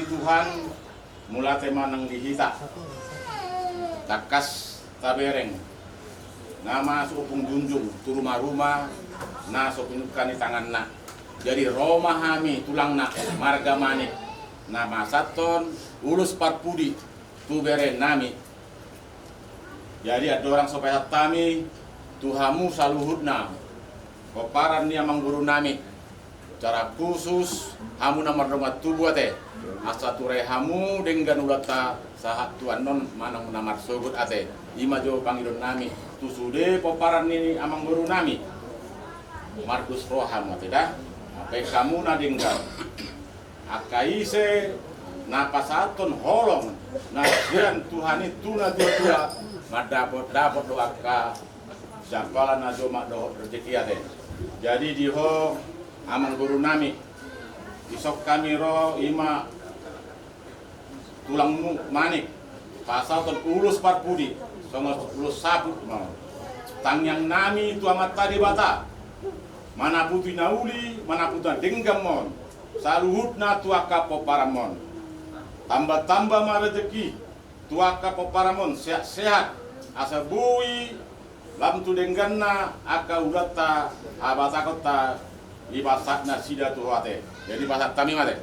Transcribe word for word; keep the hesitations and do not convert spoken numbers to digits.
Tuhan, mauliate ma nang di hita. Tangkas tabereng na masuk Ompung Junjung tu ruma-ruma na so pinungka ni tanganna. Jadi ro ma hami tulangna marga Manik na pasahathon ulos parpudi tu berenami. Jadi andorang so pasahat hami tu hamu saluhutna pomparan ni amangborunami, secara khusus hamu na mardongan tubu ate, asa turai hamu denggan ulaonta sahat tu annon manang na marsogot ate. I ma jo pangidoannami tu sude pomparan ni amangborunami. Mardos roha ma ate da, baen hamu na denggan. Angka ise na pasahathon holong na sian Tuhan i tu na tua-tua, mandapot-dapot do angka siamparan na jomak dohot rejeki ate. Jadi di ho amangborunami, dison hami ro, i ma tulangmu Manik, pasahathon ulos parpudi songon ulos saput ma on. Tangiangnami tu Amanta Debata, manaputi na uli, manaputi na denggan ma on saluhutna tu angka pomparanmon. Tamba-tamba ma rejeki tu angka pomparanmon, sehat-sehat, asa boi lam tu dengganna angka ulaonta, habatahonta, dipasahat nasida tu ho ate. Jadi pasahat hami ma ate.